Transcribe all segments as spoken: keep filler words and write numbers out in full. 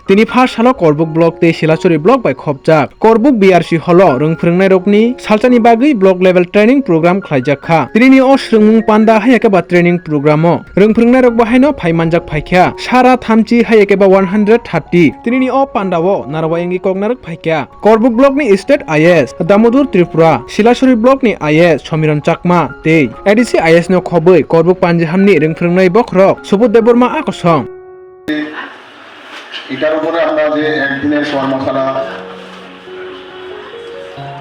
Tini first salo Korbuk block tei Silachari block bai khopjak Korbuk B R C holo rwng phwrwngnairokni salsani bagwi block level training program khlaijak kha. Tinini o swrwngmung panda hai khe ba training program o rwng phwrwngnairok bo haino phai manjak phaikha sara thamchi hai khe ba one hundred thirty. Tinini o panda o narwai wngwi kok narwk phaikha Korbuk block ni state I S Damodur Tripura, Silachari block ni I S Somiron Chakma tei A D C I S no khobwi Korbuk Panjiham ni rwng phwrwngnai bokhorok Subudh Debbarma a kosong. এটার উপরে আমরা যে একদিনের কর্মশালা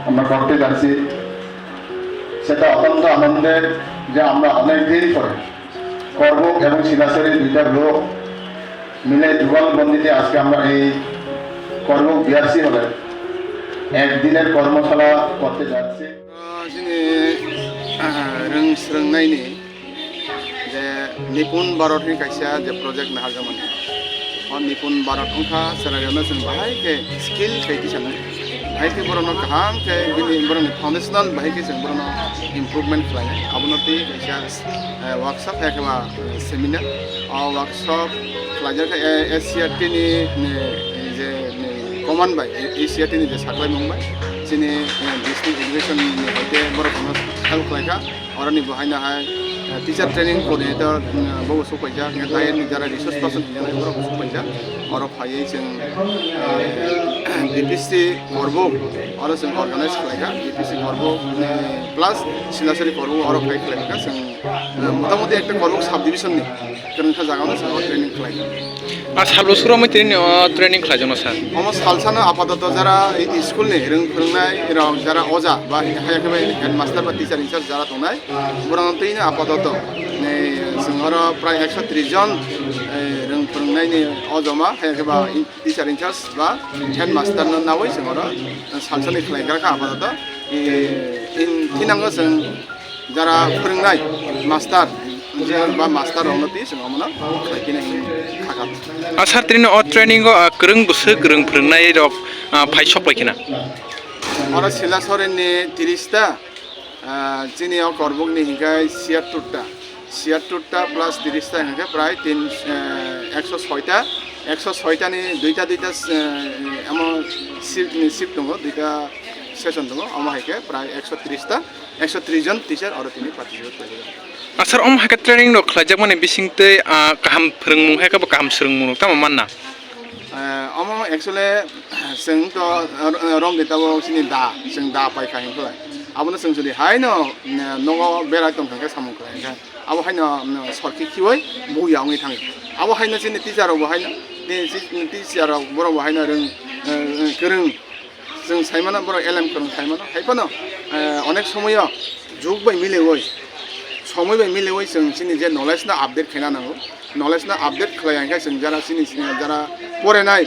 আমরা করতে যাচ্ছি, সেটা অত্যন্ত আনন্দের যে আমরা অনেক দিন পরে করবুক এবং শিলাছড়ি দুইটা ব্লক মিলে যুগলবন্দিতে আজকে আমরা এই করবুক বিআরসি হলে একদিনের কর্মশালা করতে যাচ্ছি। Chini, ah, rwng swrwngnaini je Nipun Bharat hwnwi kaisa je project naharjakmani. O Nipun Bharat wngkha chwrairokno chwng bahai khe skill khai tisanai. Bahai khe borokno kaham khe bini borokni foundational bahai khe chwng borokno improvement khlainai. Abono twi kaisa, eh, workshop hai khe ba, eh, seminar. O workshop khlaijak khe, eh, S C R T ni, ni, je, ni command bai, eh, S C R T ni je saklaimung bai. Chini, eh, district education ni hoite borokno help khlaikha. Oroni bo haino hai, eh, teacher training coordinator, mm, bo sokpaijak, hingkhe diet ni jara resource person hinwi borok bo sokpaijak. Oro phaiwi chwng, eh, B P C Korbuk, oro chwng organize khlaikha, B P C Korbuk, eh, plus Silachari Korbuk oro phai khlaikha chwng, eh, motamoti ekta Korbuk sub division ni kwrwngsa jagao chwng training khlaikha. A sal bwswk romwi tini o training khlaijakno sir? Omo salsano apatoto jara i school ni rwng phwrwngnai rok, jara oja ba haya khe bai headmaster ba teacher in charge jara tongnai, borokno twino apatoto, eh, chwng oro prai ekso tris jon, eh, rwng phwrwngnaini o joma, haya khe ba in-, teacher in charge ba headmaster no nawi chwng oro salsani khlai gra kha apatoto. Eh, in thinango chwng jara phwrwngnai master engineer ba master rokno twi chwng omono khlai phina hinwi kha kha. A sir, tini o training o, ah, kwrwng bwswk rwng phwrwngnai rok, ah, phai sok pai khna? Oro Silachari ni tris ta, ah, chini o Korbuk ni hinkhe siyattor ta, siyattor ta plus tris ta hinkhe prai tin, eh, ekso soi ta, ekso soi ta ni duita duita, eh, amo shift ni shift tongo, duita session tongo, omo hai khe prai ekso tris ta. Ekso tris jon teacher oro tini participate khlaijak. Asar, omo hai khe training rok khlaijakmani bisingtwi, ah, kaham phwrwngmung hai khe bo kaham swrwngmung rok tamo manna? Eh, omo actually chwng to, eh, romde tabok chini da, chwng da pai kha hinkhe abono chwng jodi haino, eh, nogo berai tong kha khe samung khlai kha abo haino, mm, sorki khiwi buya wngwi thango. Abo haino chini teacher rok bo haino, chini teacher rok borok bo haino rwng, eh, kwrwng. Chwng sai mano borok elem kwrwng sai mano. Hai phano, eh, onek somoyo jug bai miliwi, somoi bai miliwi chwng chini je knowledge no update khaina nango. Knowledge no update khlai hwnkhe chwng jara chini, eh, jara porenai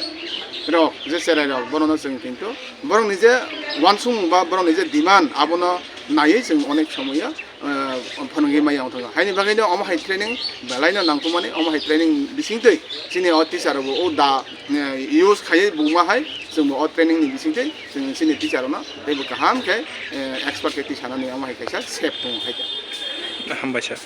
rok, je cherai rok, borokno chwng kintu borokni je uansukmung ba borokni je demand abono naiwi chwng onek somoyo eh, phwnwngwi maya wngthogo. Haini bagwino omo hai training belaino nangkukmani, omo hai training bisingtwi chini o teacher rokbo o da, eh, use khaiwi buma hai chwngbo o training ni bisingtwi chwng chini teacher rokno teibo kaham khe, eh, expert khe tisanani omo hai kaisa sep tongo hai khe. Hambai sir.